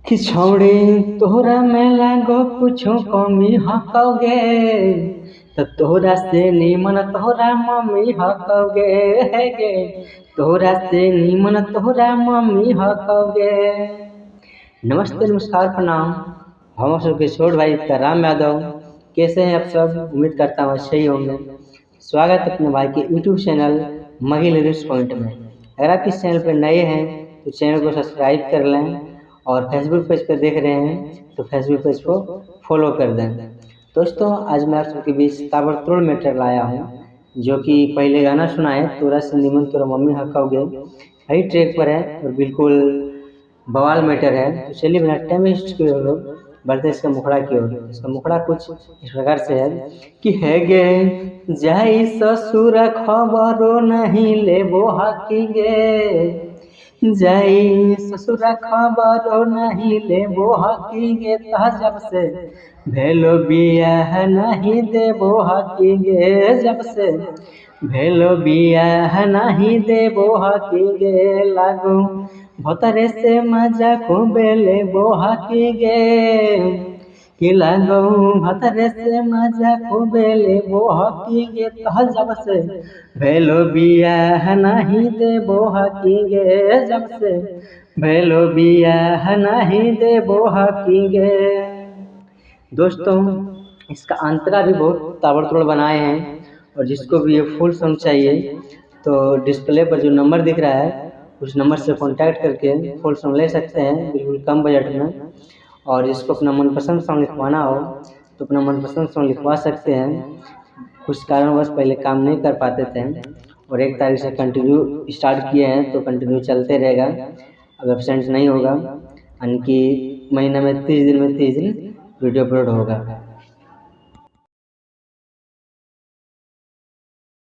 कि छौड़ी तोहरा में लागो कुछो कमी हकौगे, त तोहरा से नीमन तोहरा मम्मी हकौगे गे, तोहरा से नीमन तोहरा मम्मी हकौगे। नमस्ते, नमस्कार, प्रणाम। हम सबके छोट भाई राम यादव। कैसे हैं आप सब? उम्मीद करता हूँ अच्छे ही होंगे। स्वागत है अपने भाई के यूट्यूब चैनल मगी लिरिक्स पॉइंट में। अगर आप इस चैनल पर नए हैं तो चैनल को सब्सक्राइब कर लें और फेसबुक पेज पर देख रहे हैं तो फेसबुक पेज को फॉलो कर दें। दोस्तों, आज मैं आप सबके बीच ताबड़तोड़ मैटर लाया हूँ, जो कि पहले गाना सुनाए तोरा से निमन तोरा मम्मी हकौगे, वही ट्रैक पर है और बिल्कुल बवाल मैटर है। तो चलिए बिना टाइम वेस्ट किए हम लोग बढ़ते इसका मुखड़ा की ओर। इसका मुखड़ा कुछ इस प्रकार से है कि है गे जाई ससुर खबरो नहीं लेबो हकी गे, जाई ससुर खबरो नहीं लेबो हकी गे, तह जब से भेलो बियाह नहीं देबो हकी गे, जब से भेलो बियाह नहीं देबो हकी गे, लागू भतरे से मजा खूबे लेबो हकी गे, कि लागो भतरे से मजा खूबे लेबो हकी गे, तह जब से भेलो बियाह नहीं देबो हकी गे, जब से भेलो बियाह नहीं देबो हकी गे। दोस्तों, इसका अंतरा भी बहुत ताबड़तोड़ बनाए हैं और जिसको भी ये फुल सॉन्ग चाहिए तो डिस्प्ले पर जो नंबर दिख रहा है उस नंबर से कांटेक्ट करके फुल सॉन्ग ले सकते हैं बिल्कुल कम बजट में। और जिसको अपना मनपसंद सॉन्ग लिखवाना हो तो अपना मनपसंद सॉन्ग लिखवा सकते हैं। कुछ कारणवश पहले काम नहीं कर पाते थे और 1 तारीख से कंटिन्यू स्टार्ट किए हैं तो कंटिन्यू चलते रहेगा, अब एबसेंट नहीं होगा। यानी कि महीने में 30 दिन में 30 दिन वीडियो अपलोड होगा।